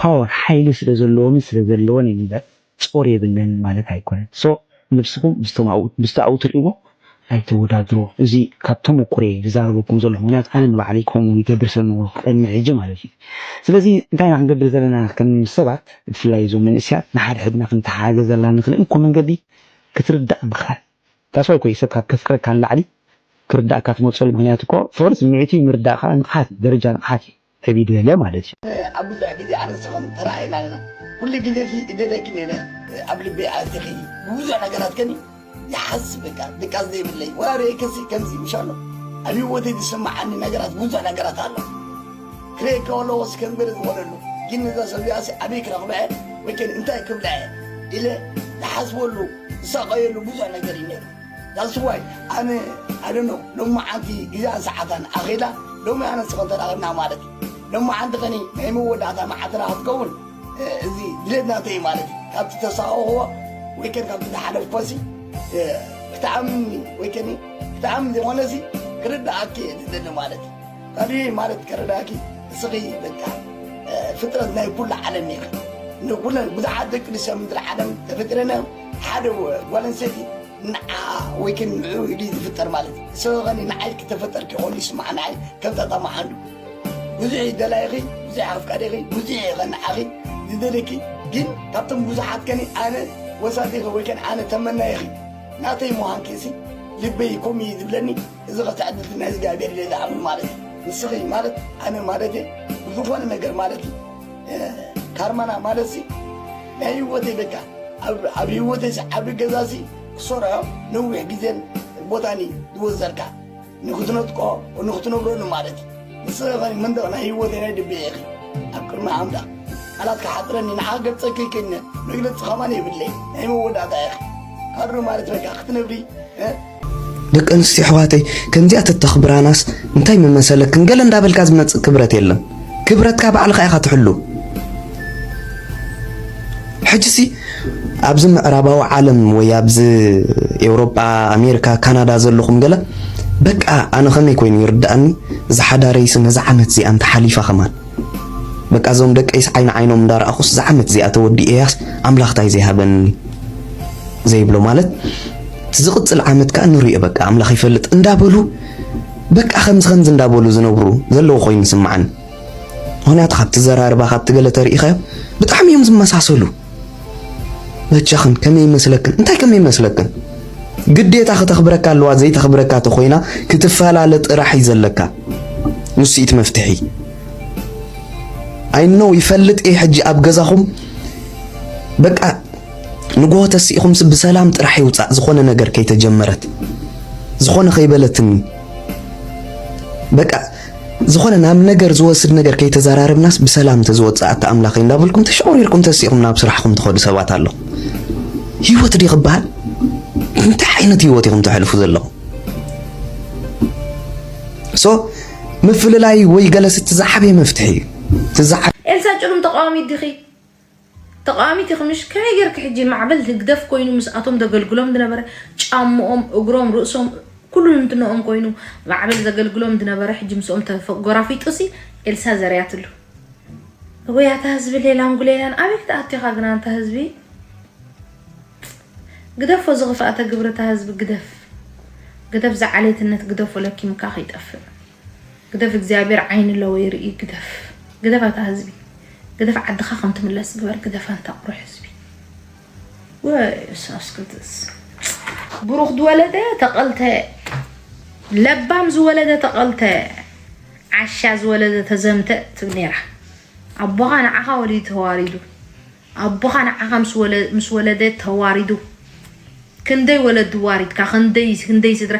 ፓወር ሓይሊ ስለ ዘለዎምን ስለ ዘለዎን እዩ እምበር ጾር የብለንን ማለት ኣይኮነን so ነብስኹም ምስቶም ኣብኡ ምስቲ ኣብኡ ትርእይዎ ኣይተወዳድርዎ እዚ ካብ ተመኩሮየ ዝዛረበኩም ዘለኹ ምክንያቱ ኣነ ንባዕለይ ከምኡ ይገብር ሰብ ነበርኩ ቅድሚ ሕጂ ማለት እዩ ስለዚ እንታይ ኢና ክንገብር ዘለና ከም ሰባት ብፍላይ እዞም መንእስያት ንሓድሕድና ክንተሓጋገዘላ ንኽእል እንኮ መንገዲ ክትርዳእ ምኽኣል that's why እኮ እዩ ሰብ ካብ ከፍቅረካ ንላዕሊ ክርዳእካ ትመርፀሉ ምክንያቱ እኮ ፍቅሪ ስምዒት እዩ ምርዳእ ከዓ ንቕሓት እዩ ደረጃ ንቕሓት እዩ ዕብይ ዝበለ ማለት እዩ ኣብ ብዙሕ ግዜ ኣነ ንስኹም ተራእየና ኣለና ኩሉ ግዜ ሲ እደለኪ ነይረ ኣብ ልበይ ኣቲኺ ብብዙሕ ነገራት ከኒ ይሓስብ በቃ ድቃስ ዘይብለይ ወላ ርእየክሲ ከምዚ ምሻሎ ኣብ ህይወተይ ዝስምዓኒ ነገራት ብዙሕ ነገራት ኣሎ ክርእየካ ከለዎ ሲ ከምገለ ዝኾነሉ ግን ነዛ ሰብ እዚኣ ሲ ኣበይ ክረኽበዐ ወይ ከን እንታይ ክብልዐ ኢለ ዝሓስበሉ ዝሳቐየሉ ብዙሕ ነገር እዩ ነይሩ ዳስዋይ ኣነ ኣደኖ ሎማዓንቲ ግዜኣን ሰዓታን ኣኺላ ሎሚ ኣነ ንስኽን ተራኺብና ማለት እዩ ሎማዓንቲ ኸኒ ናይ መወዳእታ መዓልትና ክትከውን እዚ ድሌት ናተይ ማለት እዩ ካብቲ ተሳኸኽዎ ወይ ከን ካብቲ ዝሓለፍኮሲ ክትኣምኒ ወይ ከኒ ክትኣምን ዘይኮነሲ ክርድኣኪ እየ ዝደሊ ማለት እዩ ካልእ ማለት ከረዳእኪ እስኺ በቃ ፍጥረት ናይ ኩሉ ዓለም ኢኺ ንኩለን ብዙሓት ደቂ ኣንስትዮ ምድሪ ዓለም ተፈጢረን እዮም ሓደ ጓል ኣንስተይቲ ንዓ ወይ ከን ንዕኡ ኢሉ ዝፍጠር ማለት እዩ ንስኺ ኸኒ ንዓይ ክተፈጠርኪ ከሉ ይስማዕ ንዓይ ከም ጣጣ መዓንዱ ብዙሕ ይደላይኺ ብዙሕ ኣፍቃሪኺ ብዙሕ ይቐንዓኺ ዝደልየኪ ግን ካብቶም ብዙሓት ከኒ ኣነ ወሳቲኺ ወይ ከን ኣነ ተመናይኺ ናተይ ምዃንኪ ሲ ልበይ ከምኡ እዩ ዝብለኒ እዚ ኸ ትዕድልቲ ናይ እግዚኣብሔር ኢለ ዝኣምን ማለት እዩ ንስኺ ማለት ኣነ ማለት እየ ብዝኾነ ነገር ማለት እዩ ካርማና ማለት ሲ ናይ ህይወተይ በቃ ኣብ ህይወተይ ሲ ዓቢ ገዛ ሲ ክሰርዖ ነዊሕ ግዜን ቦታኒ ዝወሰድካ ንክትነጥቆ ንክትነብረሉ ማለት እዩ። ንስኺ ኸኒ መንደቕ ናይ ህይወተይ ናይ ልበይ ኢኺ። ኣብ ቅድሚ ኣምላኽ ቃላት ክሓጽረኒ ንዓ ገብጸኪ ከይነ መግለጺ ኸማን የብለይ። ናይ መወዳእታ ኢኺ። ካድሮ ማለት በቃ ክትነብሪ እ? ደቂ ኣንስትዮ ኣሕዋተይ ከምዚኣ ተተኽብራናስ እንታይ ምመሰለክን ገለ እንዳበልካ ዝመጽእ ክብረት የለን። ክብረትካ ባዕልኻ ኢኻ ትሕሉ። ሕጂሲ ኣብዚ ምዕራባዊ ዓለም ወይ ኣብዚ ኤውሮጳ፣ ኣሜሪካ፣ ካናዳ ዘለኹም ገለ በቃ ኣነ ከመይ ኮይኑ ይርዳእኒ። ዝሓዳረይስ ነዚ ዓመት እዚኣ እንተ ሓሊፋ ከማን በቃ እዞም ደቀይስ ዓይኒ ዓይኖም እንዳረኣኹስ እዛ ዓመት እዚኣ ተወዲኤያስ ኣምላኽ ታይ ዘይሃበኒ ዘይብሎ ማለት እቲ ዝቕጽል ዓመት ከኣ ንሪኦ በቃ ኣምላኽ ይፈልጥ እንዳበሉ በቃ ከምዚ ከምዚ እንዳበሉ ዝነብሩ ዘለዉ ኮይኑ ይስምዓኒ። ምኽንያቱ ካብቲ ዘራርባ ካብቲ ገለ ተሪኢኻዮ ብጣዕሚ እዮም ዝመሳሰሉ። በጃኽን ከመይ ይመስለክን እንታይ ከመይ ይመስለክን? ግዴታ ክተኽብረካ ኣለዋ ዘይተኽብረካ ተኾይና ክትፈላለ ጥራሕ እዩ ዘለካ። ንሱ እቲ መፍትሒ። I know ይፈልጥ እየ ሕጂ ኣብ ገዛኹም በቃ ንጎሆ ተሲእኹምሲ ብሰላም ጥራሕ ይውፃእ ዝኾነ ነገር ከይተጀመረት ዝኾነ ከይበለትኒ በቃ ዝኾነ ናብ ነገር ዝወስድ ነገር ከይተዘራረብናስ ብሰላም ተዝወፅእ ኣታ ኣምላኸይ እንዳበልኩም ተሸቑሪርኩም ተሲእኹም ናብ ስራሕኹም ትኸዱ ሰባት ኣለኹም። ህይወት ድዩ ክበሃል? እንታይ ዓይነት ህይወት ኢኹም ተሕልፉ ዘለኹም? ሶ ምፍልላይ ወይ ገለስ እቲ ዝዓበየ መፍትሒ እዩ። እቲ ዝዓ- ኤልሳ ጭሩም ተቃዋሚት ዲኺ? ተቃዋሚት ኢኺ ምሽ? ከመይ ጌርኪ ሕጂ ማዕበል ህግደፍ ኮይኑ ምስኣቶም ዘገልግሎም ዝነበረ ጫምኦም፣ እግሮም፣ ርእሶም፣ ኩሉ እንትንኦም ኮይኑ ማዕበል ዘገልግሎም ዝነበረ ሕጂ ምስኦም ተፈ- ጎራፊጡሲ ኤልሳ ዘርያትሉ። ወይ ኣታ ህዝቢ ሌላን ጉሌላን ኣበይ ክትኣቱ ኢኻ ግን ኣንታ ህዝቢ? ግደፎ ዝኽፍኣተ ግብሪ እታ ህዝቢ ግደፍ። ግደፍ ዝዓሌትነት ግደፎ ለኪምካ ከይጠፍእ። ግደፍ እግዚኣብሔር ዓይኒ ኣለዎ ይርኢ ግደፍ። ግደፍ ኣታ ህዝቢ። ግደፍ ዓድኻ ከም ትምለስ ግበር ግደፍ ኣንታ ቁሩሕ ህዝቢ። ወይ እሳስ ቅዱስ። ብሩኽ ዝወለደ ተቐልተ ለባም ዝወለደ ተቐልተ ዓሻ ዝወለደ ተዘምተ ትብል ነይራ። ኣቦኻ ንዓኻ ወሊዱ ተዋሪዱ ኣቦኻ ንዓኻ ምስ ወለ- ምስ ወለደ ተዋሪዱ ክንደይ ወለዲ ዋሪድካ ክንደይ ክንደይ ስድራ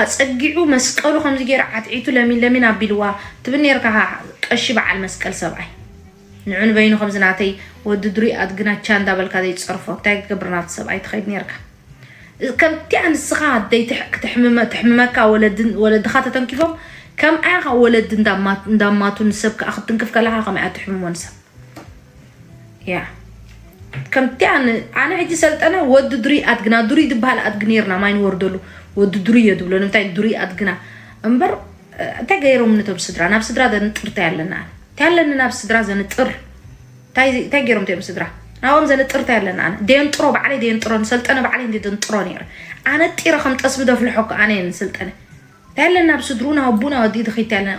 ኣፀጊዑ መስቀሉ ከምዚ ገይሩ ዓትዒቱ ለሚን ለሚን ኣቢልዋ ትብል ነርካ ቀሺ በዓል መስቀል ሰብኣይ ንዑ ንበይኑ ከምዚ ናተይ ወዲ ድሩይ ኣድግናቻ እንዳበልካ ዘይትፀርፎ እንታይ ክትገብር ናቲ ሰብኣይ ትኸይድ ነርካ ከምቲኣ ንስኻ ኣደይ ትሕ- ክትሕምመ- ትሕምመካ ወለድን- ወለድኻ ተተንኪፎም ከምኣ ኢኻ ወለዲ እንዳማ- እንዳማቱ ንሰብ ከዓ ክትትንክፍ ከለኻ ከምኣ ትሕምሞ ንሰብ ያ ከምቲ ኣነ ኣነ ሕጂ ሰልጠነ ወዲ ድሩይ ኣድግና ድሩይ ዝበሃል ኣድጊ ነርና ማይ ንወርደሉ ወዲ ድሩይ እዮ ዝብሎ ንምንታይ ድሩይ ኣድግና እምበር እንታይ ገይሮም ነቶም ስድራ ናብ ስድራ ዘንጥር እንታይ ኣለና እንታይ ኣለኒ ናብ ስድራ ዘንጥር እንታይ እንታይ ገይሮም እዮም ስድራ ናብኦም ዘንጥር እንታይ ኣለና ኣነ ደየንጥሮ ባዕለይ ደየንጥሮ ንሰልጠነ ባዕለይ እንደ ደንጥሮ ነይረ ኣነ ጢረ ከም ጠስቢ ደፍልሖ እኮ ኣነ እየ ንሰልጠነ ታያለና ኣብ ስድሩ ናብ ኣቡ ናብ ኣዲኡ ተኸይድ ታያለና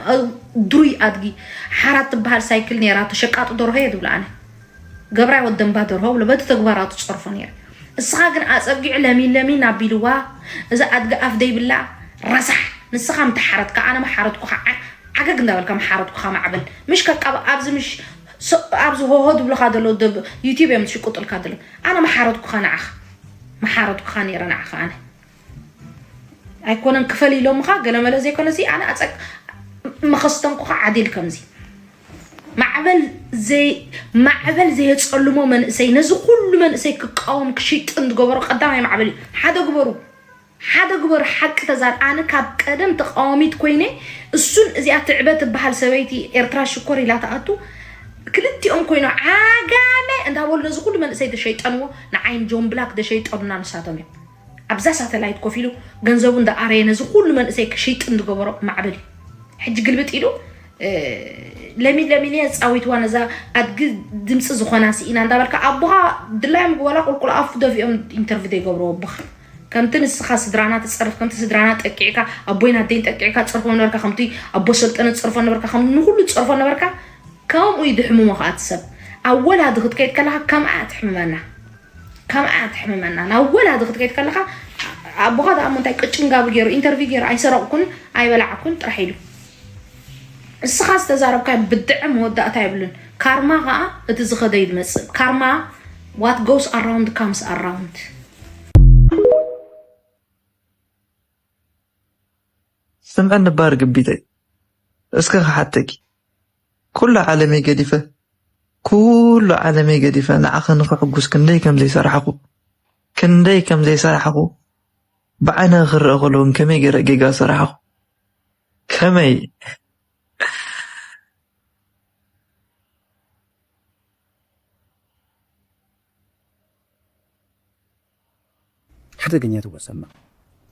ድሩይ ኣድጊ ሓራት ትበሃል ሳይክል ነይራቶ ሸቃጢ ደርሆ እየ ትብሎ ኣነ ገብራይ ወደንባ ደርሆ ብሎ በቲ ተግባራቱ ፀርፎ ነይረ እስኻ ግን ኣፀጊዑ ለሚን ለሚን ኣቢልዋ እዚ ኣድጊ ኣፍ ደይብላ ረሳሕ ንስኻ ምተሓረትካ ኣነ መሓረትኩኻ ዓገግ እንዳበልካ መሓረትኩኻ ማዕበል ምሽ ከቃብ ኣብዚ ምሽ ኣብዚ ሆሆ ዝብልካ ዘሎ ዩቲብ እዮም ዝሽቁጥልካ ዘሎ ኣነ መሓረትኩኻ ንዓኻ መሓረትኩኻ ነይረ ንዓኻ ኣነ ኣይኮነን ክፈል ኢሎምኻ ገለመለ ዘይኮነሲ ኣነ ኣፀቅ መኸስተንኩኻ ዓዲል ከምዚ ማዕበል ዘይ ማዕበል ዘየፀልሞ መንእሰይ ነዚ ኩሉ መንእሰይ ክቃወም ክሽጥን ዝገበሮ ቀዳማይ ማዕበል እዩ ሓደ ግበሩ ሓደ ግበሩ ሓቂ ተዛር ኣነ ካብ ቀደም ተቃዋሚት ኮይነ እሱን እዚኣ ትዕበ ትበሃል ሰበይቲ ኤርትራ ሽኮር ኢላ ተኣቱ ክልቲኦም ኮይኖ ዓጋመ እንዳበሉ ነዚ ኩሉ መንእሰይ ተሸይጠንዎ ንዓይን ጆን ብላክ ዘሸይጠኑና ንሳቶም እዮም ኣብዛ ሳተላይት ኮፍ ኢሉ ገንዘቡ እንዳኣረየ ነዚ ኩሉ መንእሰይ ክሽይጥ እንዝገበሮ ማዕበል እዩ ሕጂ ግልብጥ ኢሉ ለሚን ለሚን እየ ፃዊትዋ ነዛ ኣድጊ ድምፂ ዝኾና ስኢና እንዳበልካ ኣቦኻ ድላዮም ዋላ ቁልቁል ኣፉ ደፊኦም ኢንተርቪ ዘይገብርዎ ኣቦኻ ከምቲ ንስኻ ስድራና ትፀርፍ ከምቲ ስድራና ጠቂዕካ ኣቦይን ኣደይን ጠቂዕካ ትፀርፎ ነበርካ ከምቲ ኣቦ ሰልጠነ ትፀርፎ ነበርካ ከም ንኩሉ ትፀርፎ ነበርካ ከምኡ እዩ ድሕምሞ ከዓ እቲ ሰብ ኣብ ወላዲ ክትከይድ ከለካ ከምኣ ትሕምመና ከምኣ ትሕምመና ናብ ወላዲ ክትከይድ ከለካ ኣቦኻ ደኣ እሞ እንታይ ቅጭን ጋቢ ገይሩ ኢንተርቪው ገይሩ ኣይሰረቕኩን ኣይበላዕኩን ጥራሕ ኢሉ እስኻ ዝተዛረብካዮ ብድዐ መወዳእታ የብሉን ካርማ ከዓ እቲ ዝኸደ እዩ ዝመፅእ ካርማ what goes around comes around ስምዐኒ ባር ግቢተይ፣ እስከ ክሓተኪ፣ ኩሉ ዓለመይ ገዲፈ፣ ኩሉ ዓለመይ ገዲፈ ንዓኺ ንኽሕጉስ ክንደይ ከም ዘይሰራሕኹ፣ ክንደይ ከም ዘይሰራሕኹ ብዓይንኺ ክረአ ከሎ እውን ከመይ ገይረ ጌጋ ሰራሕኹ? ከመይ? ሓደገኛ ትወሰማ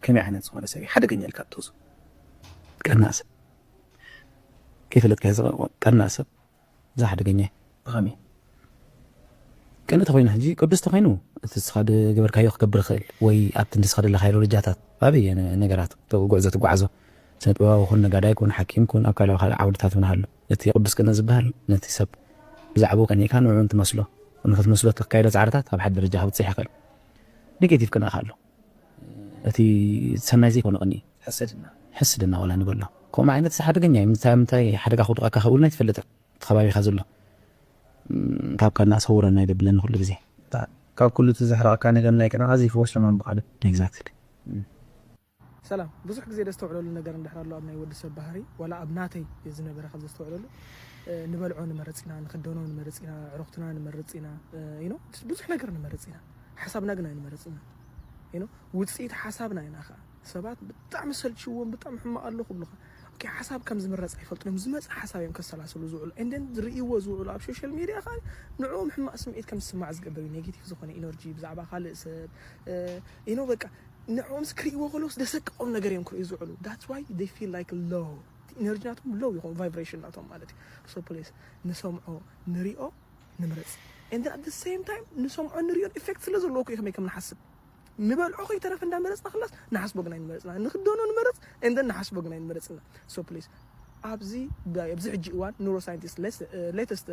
ከመይ ዓይነት ዝኾነ ሰብ ሓደገኛ ኢልካ ትወሱ ቀና ሰብ ከይፈለጥካ ዝቐ ቀና ሰብ እዛ ሓደገኛ እዩ። ብኸመይ? ቅንእ ተኾይኑ ሕጂ ቅዱስ ተኾይኑ እቲ ንስኻ ዝገበርካዮ ክገብር ይኽእል ወይ ኣብቲ ንስኻ ደለኻዮ ደረጃታት ኣብየ ነገራት ጉዕዞ ትጓዓዞ ስነ ጥበባዊ ኩን ነጋዳይ ኩን ሓኪም ኩን ኣብ ካልእ ካልእ ዓውድታት እውን ኣሎ። እቲ ቅዱስ ቅንእ ዝበሃል ነቲ ሰብ ብዛዕባኡ ቀኒእካ ንዕኡ እንትመስሎ ንክትመስሎ እተካየዶ ፃዕርታት ኣብ ሓደ ደረጃ ከብፅሕ ይኽእል። ኔጌቲቭ ቅንእ ኣሎ። እቲ ሰናይ ዘይኮነ ቅንኢ ሕስድና ሕስድና ወላ ንበሎ ከምኡ ዓይነት እዚ ሓደገኛ እዩ። ምንታይ ምንታይ ሓደጋ ክውድቐካ ከብሉና ኣይትፈልጥን። እቲ ከባቢኻ ዘሎ ካብ ቀና ሰውረና ይደብለኒ ኩሉ ግዜ። ካብ ኩሉ እቲ ዘሕረቐካ ነገር ናይ ቅንኣ ዘይፍወስ ሕማም ብኻልእ። Exactly። ሰላም። ብዙሕ ግዜ ዘስተውዕለሉ ነገር እንድሕር ኣሎ ኣብ ናይ ወዲ ሰብ ባህሪ ዋላ ኣብ ናተይ ዝነበረ ካብ ዘስተውዕለሉ ንበልዖ ንመርፅ ኢና፣ ንክደኖ ንመርፅ ኢና፣ ዕርኽትና ንመርፅ ኢና፣ you know፣ ብዙሕ ነገር ንመርፅ ኢና። ሓሳብና ግን ኣይንመርፅን ኢና። You know፣ ውፅኢት ሓሳብና ኢና ከዓ። ሰባት ብጣዕሚ ሰልችዎም ብጣዕሚ ሕማቕ ኣሎ ክብሉኻ። ኦኬ፣ ሓሳብ ከም ዝምረፅ ኣይፈልጡን እዮም። ዝመፀ ሓሳብ እዮም ከሰላስሉ ዝውዕሉ። And then ዝርእይዎ ዝውዕሉ ኣብ ሶሻል ሚድያ ከዓ ንዕኦም ሕማቕ ስምዒት ከም ዝስማዕ ዝገብር እዩ። ኔጌቲቭ ዝኾነ ኢነርጂ ብዛዕባ ካልእ ሰብ you know በቃ ንዕኦምስ ክርእይዎ ከለውስ ደሰቅቖም ነገር እዮም ክርእዩ ዝውዕሉ። That's why they feel like low። ኢነርጂ ናቶም ሎው ይኸውን፣ ቫይብሬሽን ናቶም ማለት እዩ። So please ንሰምዖ ንሪኦ ንምረፅ። And then at the same time ንሰምዖ ንሪኦን ኢፌክት ስለ ዘለዎ እኮ እዩ ከመይ ከም ንሓስብ ንበልዖ ከይተረፈ እንዳመረፅና ክላስ ንሓስቦ ግን ኣይንመረፅና። ንክደኖ ንመረፅ and then ንሓስቦ ግን ኣይንመረፅና። So please ኣብዚ ኣብዚ ሕጂ እዋን ኑሮ ሳይንቲስት ሌተስት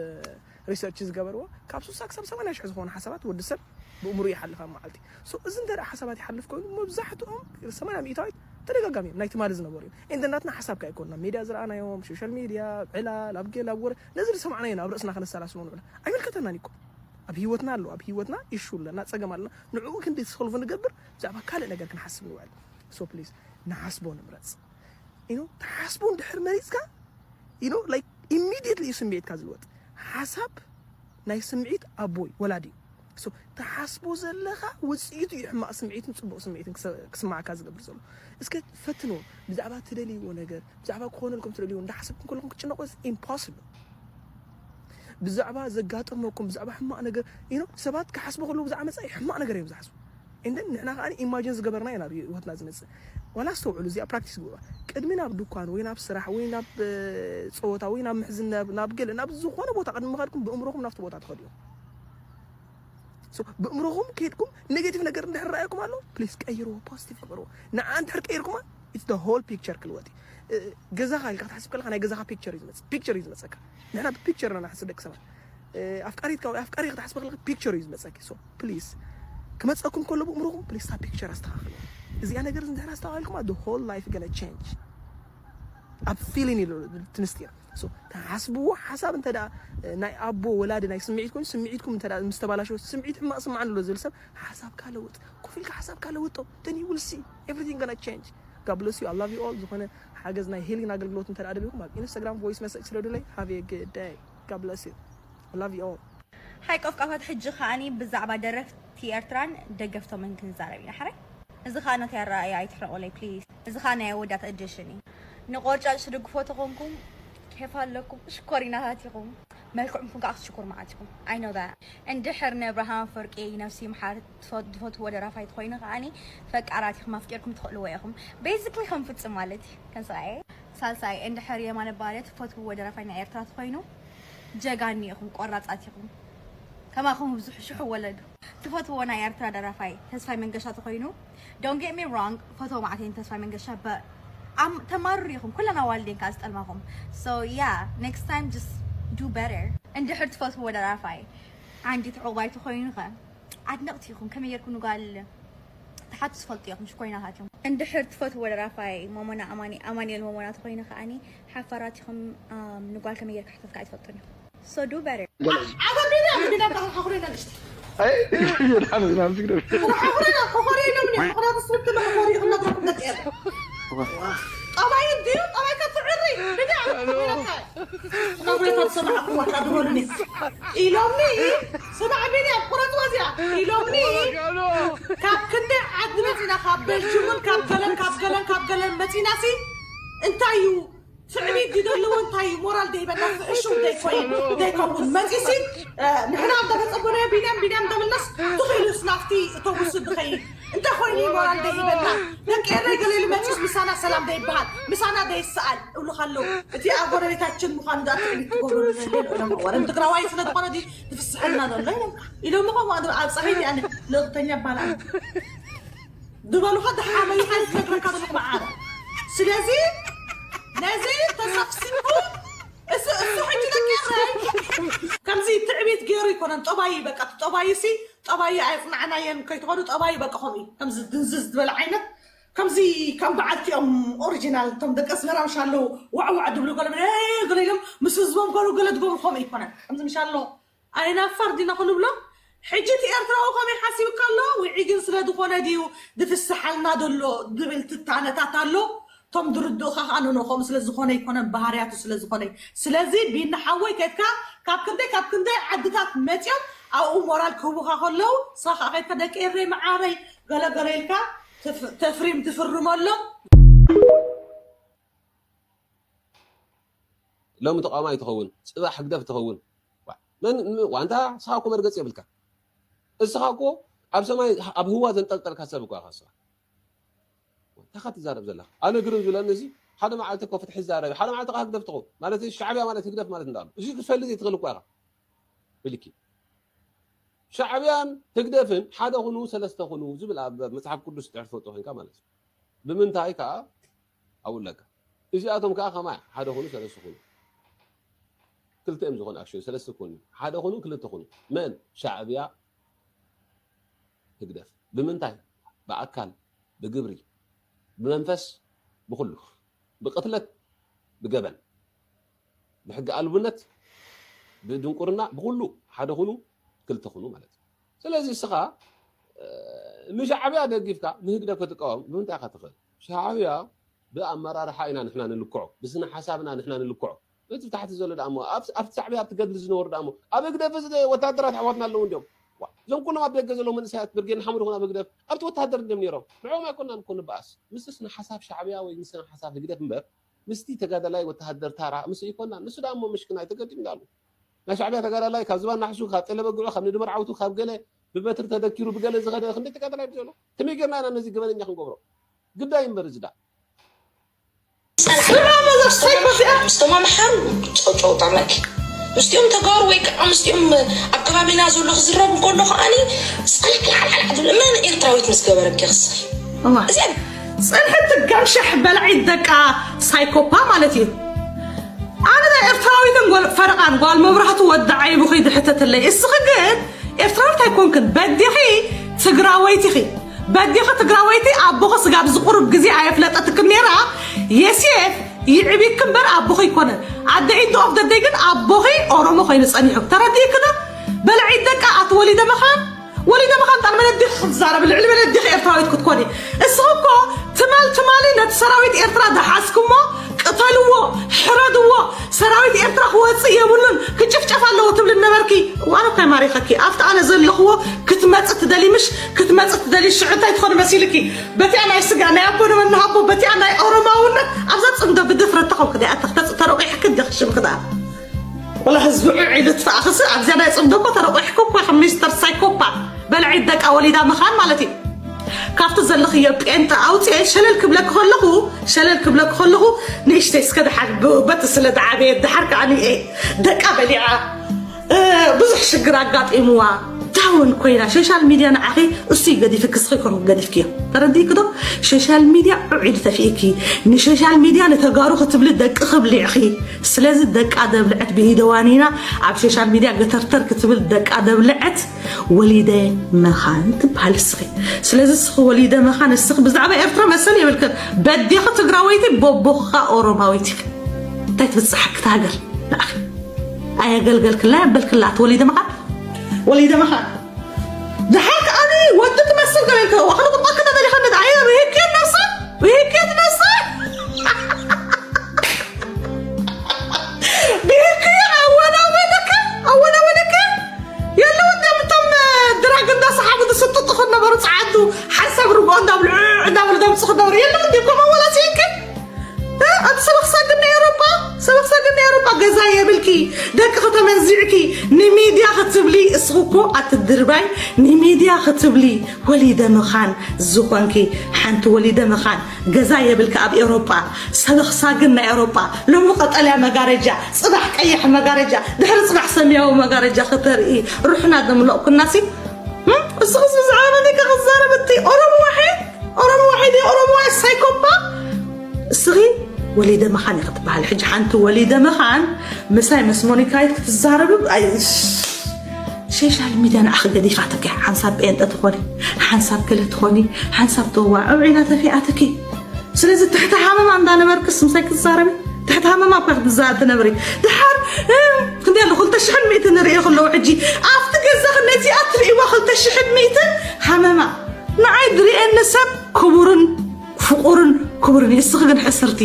ሪሰርች ዝገበርዎ ካብ ስሳ ክሳብ ሰማንያ ሽሕ ዝኾኑ ሓሳባት ወዲ ሰብ ብእምሩ ይሓልፍ ኣብ መዓልቲ። So እዚ እንተ ሓሳባት ይሓልፍ ኮይኑ መብዛሕትኦም ሰማንያ ሚእታዊት ተደጋጋሚ እዮም ናይ ትማሊ ዝነበሩ እዮም። And then ናትና ሓሳብ ከ ኣይኮንና ሜድያ ዝረኣናዮም ሶሻል ሚድያ ዕላል ኣብ ገል ኣብ ወረ ነዚ ዝሰማዕናዮ ናብ ርእስና ከነሰላስሎ ንውዕል ኣይምልከተናን እኮ። ኣብ ህይወትና ኣሎ ኣብ ህይወትና ኢሹ ኣለና ፀገም ኣለና ንዕኡ ክንዲ ሰልቭ ንገብር ብዛዕባ ካልእ ነገር ክንሓስብ ንውዕል። So please ንሓስቦ ንምረፅ። You know ትሓስቦ እንድሕር መሪፅካ you know like immediately እዩ ስምዒትካ ዝልወጥ። ሓሳብ ናይ ስምዒት ኣቦ እዩ ወላዲ እዩ። So ትሓስቦ ዘለኻ ውፅኢቱ እዩ ሕማቕ ስምዒትን ፅቡቕ ስምዒትን ክሰ- ክስማዓካ ዝገብር ዘሎ። እስከ ፈትንዎ። ብዛዕባ ትደልይዎ ነገር ብዛዕባ ክኾነልኩም ትደልይዎ እንዳሓሰብኩም ከለኹም ክትጭነቑ ኢምፖስብል። ብዛዕባ ዘጋጠመኩም ብዛዕባ ሕማቕ ነገር you know ሰባት ክሓስቡ ከለዉ ብዛዕባ መፃኢ ሕማቕ ነገር እዮም ዝሓስቡ። And then ንሕና ከዓ ኢማጂን ዝገበርና ኢና ናብ ህይወትና ዝመፅእ። ዋላ ኣስተውዕሉ እዚኣ ፕራክቲስ ግበሩዋ። ቅድሚ ናብ ድኳን ወይ ናብ ስራሕ ወይ ናብ ፀወታ ወይ ናብ ምሕዝነት ናብ ገለ ናብ ዝኾነ ቦታ ቅድሚ ምኻድኩም ብእምሮኹም ናብቲ ቦታ ትኸዱ እዮም። ብእምሮኹም ከይድኩም ኔጌቲቭ ነገር እንድሕር ረኣየኩም ኣሎ ፕሊስ ቀይርዎ፣ ፖዚቲቭ ግበርዎ። ንዓ እንድሕር ቀይርኩማ it's the whole picture ክልወጥ እዩ። ገዛኻ ኢልካ ክትሓስብ ከለካ ናይ ገዛኻ ፒክቸር እዩ ዝመፅእ፣ ፒክቸር እዩ ዝመፀካ። ንሕና ብፒክቸር ኢና ንሓስብ ደቂ ሰባት። ኣፍቃሪትካ ወይ ኣፍቃሪ ክትሓስብ ከለካ ፒክቸር እዩ ዝመፀኪ። So ፕሊስ ክመፀኩም ከሎ ብእምሮኹም ፕሊስ እታ ፒክቸር ኣስተኻኽልዎ። እዚኣ ነገር እንድሕር ኣስተኻኺልኩማ the whole life gonna change። ኣብ ፊሊን ኢሉ ትንስቲር። So ትሓስብዎ ሓሳብ እንተ ደኣ ናይ ኣቦ ወላዲ ናይ ስምዒት ኮይኑ ስምዒትኩም እንተ ምስ ተባላሸወ ስምዒት ሕማቕ ስምዓኒ ኣሎ ዝብል ሰብ ሓሳብካ ለውጥ። ኮፍ ኢልካ ሓሳብካ ለውጦ። Then you will see everything gonna change። God bless you. I love you all። ዝኾነ ሓገዝ ናይ ሂሊንግ ኣገልግሎት እንተ ደኣ ደሊኹም ኣብ ኢንስታግራም ቮይስ መሰጅ ስደዱለይ። Have a good day. God bless you. I love you all. ሓይ ቆፍቃፋት ሕጂ ከኣኒ ብዛዕባ ደረፍቲ ኤርትራን ደገፍቶምን ክንዛረብ ኢና ሕራይ። እዚ ከኣ ናተይ ኣረኣእያ ኣይትሕረቑለይ ፕሊስ። እዚ ከኣ ናይ ኣወዳት ኤዲሽን እዩ። ንቆርጫጭ ትድግፎ ተኾንኩም ኬፍ ኣለኩም ሽኮሪናታት ኢኹም። መልክዕኩም ከኣ ክትሽኩር መዓት ኢኹም። I know that። እንድሕር ንኣብርሃም ኣፈወርቂ ነብሲ ይምሓር ዝፈትዎ ደራፋይ ተኾይኑ ከኣኒ ፈቃራት ኢኹም ኣፍቂርኩም ትኽእልዎ ኢኹም። ቤዚክሊ ከም ፍጽም ማለት እዩ። ከም ሰብኣየ ሳልሳይ እንድሕር የማነ ባርያ ትፈትውዎ ደራፋይ ናይ ኤርትራ ተኾይኑ ጀጋኒ ኢኹም፣ ቆራጻት ኢኹም። ከማኹም ብዙሕ ሽሕ ወለዱ። ትፈትዎ ናይ ኤርትራ ደራፋይ ተስፋይ መንገሻ ተኾይኑ don't get me wrong ፈትዎ ማዕተይን ተስፋይ መንገሻ but ተማርሩ ኢኹም ኩለን ኣዋልዴን ከኣ ዝጠልማኹም። So yeah, next time just do better። እንድሕር ትፈትዎ ደራፋይ ዓንዲት ዕቑባይ ተኾይኑ ኸ ኣድነቕቲ ኢኹም። ከመይ ጌርኩም ንጓል ትሓቱ ትፈልጡ ኢኹም ሽኮሪናታት ኢኹም። እንድሕር ትፈትዎ ደራፋይ ሞሞና ኣማኒ ኣማኒኤል ሞሞና ተኾይኑ ከኣኒ ሓፋራት ኢኹም። ንጓል ከመይ ጌርካ ሕተትካ ኣይትፈልጡን ኢኹም። So do better። ጠባይ እንድዩ፣ ጠባይ ከትዕሪ። ብድያ፣ ነግረካ። ነግረካ ትሰማዕ እኮ ዋካ ዝበሉኒ። ኢሎምኒ፣ ስማዕ ቢንያም፣ ቁረጽ ወዚያ። ኢሎምኒ፣ ካብ ክንደይ ዓዲ መጺና፣ ካብ ቤልጅምን፣ ካብ ገለን፣ ካብ ገለን፣ ካብ ገለን መጺና ሲ፣ እንታይ እዩ? ትዕቢት ድዩ ዘለዎ እንታይ እዩ? ሞራል ደይበና፣ ፍሕሹም ደይኮይን፣ ደይከውን። መጺሲ፣ እ፣ ንሕና እንተ ተጸበናዮ ቢንያም፣ ቢንያም እንተ ምለስ፣ ትኽኢሉ ስናፍቲ እተውሱ ድኸይድ። እንተ ኾይኑ ሞራል ደይበና። ደቂ ኤረይ ገለ ኢሉ መጺስ ምሳና ሰላም ደይበሃል፣ ምሳና ደይሰኣል እብሉ ከለዉ፣ እቲ ኣብ ጎረቤታችን ምዃኑ ደኣ ትዕቢት ትገብሩ ንዘለሉ ኢሎም፣ ወረ ትግራዋይ ስለ ዝኾነ ድዩ ትፍስሐልና ዘሎ ኢሎም። ኢሎም እኮ ማለት ኣብ ጸሓይ ኣነ ለቕተኛ ይባላል። ዝበሉኻ ደሓመይኻ ዝነግረካ ዘለኹ መዓረ። ስለዚ ነዚ ተሰፍሲፉ እሱ፣ እሱ ሕጂ ደቂ ኤረይ ከምዚ ትዕቢት ገይሩ ይኮነን። ጠባይ በቃ፣ ጠባይ ሲ፣ ጠባይ ኣየጽናዕናየን ከይትኾኑ፣ ጠባይ በቃ ከምኡ እዩ። ከምዚ ድንዝዝ ዝበለ ዓይነት፣ ከምዚ ከም በዓልቲኦም ኦሪጂናል፣ እቶም ደቂ ኣስመራ ምሻለዉ ዋዕ ዋዕ ድብሉ ገለ፣ "ኤ" ገለ ኢሎም ምስ ህዝቦም ገሉ ገለ ድገብሩ ከምኡ ይኮነን። ከምዚ ምሻሎ ኣይናፋር ዲና ክንብሎ? ሕጂ እቲ ኤርትራዊ ከመይ ሓሲብካ ኣሎ? ውዒግን ስለ ዝኾነ ድዩ ዝፍስሓልና ዘሎ ዝብል ትንታነታት ኣሎ። እቶም ዝርድኡኻ ከኣ ንንኦም ስለ ዝኾነ ኣይኮነን፣ ባህርያቱ ስለ ዝኾነ እዩ። ስለዚ ቢኒ ሓወይ ከድካ ካብ ክንደይ ካብ ክንደይ ዓድታት መጺኦም ኣብኡ ሞራል ክህቡኻ ከለዉ፣ ንስኻ ከኣ ከድካ ደቂ ኤረይ መዓረይ ገለ ገለ ኢልካ ትፍ-፣ ተፍሪም ትፍርመሎም። ሎሚ ተቃዋማይ ትኸውን፣ ጽባሕ ህግደፍ ትኸውን። ዋ-፣ መን፣ ም-፣ ዋንታ፣ እስኻ እኮ መርገጽ የብልካ። እስኻ እኮ ኣብ ሰማይ፣ ኣብ ህዋ ዘንጠልጠልካ ሰብ እኮ ኢኻ እስኻ። እንታይ ኢኻ ትዛረብ ዘለኻ? ኣነ ግርም ዝብለኒ እዚ፣ ሓደ መዓልቲ እኮ ፍትሒ ይዛረብ፣ ሓደ መዓልቲ ከኣ ህግደፍ ትኸውን። ማለት ሻዕብያ ማለት ህግደፍ ማለት እንዳሉ። እዚ ክትፈልጥ ዘይትኽእል እኮ ኢኻ። ብልኪ። ሻዕብያን ህግደፍን ሓደ ኩኑ፣ ሰለስተ ኩኑ ዝብል ኣብ መጽሓፍ ቅዱስ ድሕር ትፈልጦ ኮይንካ ማለት እዩ። ብምንታይ ከኣ? ኣብኡ ኣለካ። እዚኣቶም ከኣ ከማይ ሓደ ኩኑ፣ ሰለስተ ኩኑ። ክልተ እዮም ዝኾኑ፣ actually፣ ሰለስተ ኩኑ። ሓደ ኩኑ፣ ክልተ ኩኑ። መን? ሻዕብያ፣ ህግደፍ። ብምንታይ? ብኣካል፣ ብግብሪ፣ ብመንፈስ፣ ብኹሉ። ብቕትለት፣ ብገበን፣ ብሕጊ ኣልቡነት፣ ብድንቁርና፣ ብኹሉ ሓደ ኩኑ፣ ክልተ ኩኑ ማለት እዩ። ስለዚ እስኻ፣ እ፣ ንሻዕብያ ደጊፍካ ንህግደፍ ክትቃወም ብምንታይ ኢኻ ትኽእል? ሻዕብያ ብኣመራርሓ ኢና ንሕና ንልክዖ፣ ብስነ ሓሳብና ንሕና ንልክዖ። እቲ ታሕቲ ዘሎ ደኣ እሞ፣ ኣብ፣ ኣብቲ ሻዕብያ ኣብቲ ገድሊ ዝነበሩ ደኣ እሞ፣ ኣብ ህግደፍ እዚ ወታደራት ኣሕዋትና ኣለዉ እንድዮም። ዋ፣ እዞም ኩሎም ኣብ ደገ ዘለዉ መንእሰያት ብርጌድ ንሓመዱ ይኹን ኣብ ህግደፍ፣ ኣብቲ ወታደር እንድዮም ነይሮም። ንዕኦም ኣይኮናን እኮ ንበኣስ። ምስ ስነ ሓሳብ ሻዕብያ ወይ ምስ ስነ ሓሳብ ህግደፍ እምበር፣ ምስቲ ተጋዳላይ ወተሃደር ታራ ምስ ኣይኮናን። ንሱ ደኣ እሞ ምሽክናይ ተገዲዱ እንዳሉ። ናይ ሻዕብያ ተጋዳላይ ካብ ዝባን ናሕሱ፣ ካብ ጤለ በግዑ፣ ካብ ንድመር ዓውቱ፣ ካብ ገለ ብበትሪ ተደኪሩ ብገለ ዝኸደ ክንደይ ተጋዳላይ እዩ ዘሎ? ከመይ ጌርና ኢና ነዚ ገበነኛ ክንገብሮ? ግዳይ እምበር እዚ ደኣ። ጸንሓ ምስቶም ኣምሓሩ ጨውጨው ጠመኪ። ምስቲኦም ተጋሩ ወይ ከዓ ምስቲኦም ኣብ ከባቢና ዘሎ ክዝረብ እንከሎ ከዓኒ ጸንሓ ሓልሓልሓል ትብል። መን ኤርትራዊት ምስ ገበረኪ ክስኺ? እዋ። እዚኣን ጽንሕቲ ገምሸሕ በላዒት ደቃ ሳይኮፓ ማለት እዩ። ኣነ ናይ ኤርትራዊትን ጓል ፈረቓን ጓል መብራህቱ ወዲ ዓይቡ ከይዲ ሕተተለይ። እስኺ ግን ኤርትራዊት ኣይኮንክን፣ በዲኺ ትግራወይቲ ኢኺ። በዲኺ ትግራወይቲ፣ ኣቦኺ ስጋብ ዝቑሩብ ግዜ ኣየፍለጠትክን ነይራ። የሴፍ ይዕቢክ እምበር ኣቦኺ ኣይኮነን። ኣደ ኢንዶ ኦፍ ደደይ ግን ኣቦኺ ኦሮሞ ኮይኑ ጸኒሑ። ተረዲእኪ ዶ? በላዒት ደቃ ኣቲ ወሊደ መኻን፣ ወሊደ መኻን ጣል መለዲኺ ክትዛረቢ፣ ልዕሊ መለዲኺ ኤርትራዊት ክትኮኒ። እስኺ እኮ ትማል ትማሊ ነቲ ሰራዊት ኤርትራ ደሓዝክሞ፣ ቅተልዎ፣ ሕረድዎ፣ ሰራዊት ኤርትራ ክወጽእ የብሉን፣ ክጭፍጨፍ ኣለዎ ትብሊ ነበርኪ። እዋን እኮ ይማሪኸኪ። ኣብቲ ኣነ ዘለኽዎ ክትመጽእ ትደሊ ምሽ? ክትመጽእ ትደሊ ሽዑ እንታይ ትኾኒ መሲልኪ? በቲኣ ናይ ስጋ ናይ ኣቦ ንመን ንሃቦ፣ በቲኣ ናይ ኦሮማውነት ኣብዛ ጽምዶ ብድፍረት ተኸው ክደይ ኣተኽ ተጽ-፣ ተረቂሕኪ ዲኺ ሽምኪ ደኣ? ወላ ህዝቢ ዑዕ ኢሉ ትፋእኽሲ ኣብዚኣ ናይ ጽምዶ እኮ ተረቂሕኪ እኮ ኢኺ ሚስተር ሳይኮፓት። በልዒት ደቃ ወሊዳ ምኻን ማለት እዩ። ካብቲ ዘለኽዮ ጴንጠ ኣውፅኤ ሸለል ክብለኪ ከለኹ፣ ሸለል ክብለኪ ከለኹ ንእሽተይ እስከ ደሓር ብ-፣ በቲ ስለ ደዓበየ ደሓር ከዓ ንኤ ደቃ በሊዓ፣ እ፣ ብዙሕ ሽግር ኣጋጢምዋ ዳውን ኮይና ሶሻል ሚድያ ንዓኺ እሱ እዩ ገዲፍኪ፣ እስኺ ኮንኩ ገዲፍክዮ። ተረዲእኪ ዶ? ሶሻል ሚድያ ዑዒዱ ተፊእኪ። ንሶሻል ሚድያ ንተጋሩ ክትብሊ ደቂ ክብሊዕኺ። ስለዚ ደቃ ደብልዐት ብኢደዋኒና ኣብ ሶሻል ሚድያ ገተርተር ክትብል ደቃ ደብልዐት ወሊደ መኻን ትበሃል እስኺ። ስለዚ እስኺ ወሊደ መኻን እስኺ ብዛዕባ ኤርትራ መሰል የብልክን። በዴኺ ትግራወይቲ፣ ቦቦኻ ኦሮማዊት ኢኺ። እንታይ ትብጽሓኪ እታ ሃገር ንዓኺ? ኣየገልገልክላ የበልክላ ኣቲ ወሊደ መኻን። ወሊደ መኻን። ደሓር ከኣኒ ወዲ ትመስል ገለ ኢልካ፣ ዋኽሪ ቁጣ ክነ ደሊኻ ነዳ ኣየ ርሂቅየት ነብሳ፣ ርሂቅየት ነብሳ። ክትብሊ እስኺ እኮ ኣትድርባይ ንሚድያ ክትብሊ ወሊደ መኻን ዝኾንኪ ሓንቲ ወሊደ መኻን ገዛ የብልካ ኣብ ኤውሮጳ ሰበኽሳግን ናይ ኤውሮጳ ሎሚ ቀጠልያ መጋረጃ ጽባሕ ቀይሕ መጋረጃ ድሕሪ ጽባሕ ሰማያዊ መጋረጃ ከተርኢ ሩሕና ደምለቕኩናሲ። እስኺ ብዛዕባ መን ኢኻ ክትዛረብ እቲ ኦሮሞ ዋሒድ ኦሮሞ ዋሒድ ኦሮሞ ዋሒድ ሳይኮፓ እስኺ ወሊደ መኻን ኢኺ ትበሃል ሕጂ ሓንቲ ወሊደ መኻን ምሳይ ምስ ሞኒካይት ክትዛረብ ሶሻል ሚድያ ንዓኺ ገዲፋትኪ ሓንሳብ ጴንጠ ትኾኒ ሓንሳብ ገለ ትኾኒ ሓንሳብ ተዋዕዕ ኢላ ተፊኣትኪ ስለዚ ትሕቲ ሃመማ እንዳነበርክስ ምሳይ ክትዛረቢ ትሕቲ ሃመማ እኳ ክትዛረብ ትነብሪ ድሓር ክንደይ ኣሎ ክልተ ሽሕን ሚእትን ንርእዮ ከለዉ ሕጂ ኣብቲ ገዛኺ ነዚኣ ትርእይዋ ክልተ ሽሕን ሚእትን ሃመማ ንዓይ ዝርእየኒ ሰብ ክቡርን ፍቑርን ክቡርን እዩ እስኺ ግን ሕስርቲ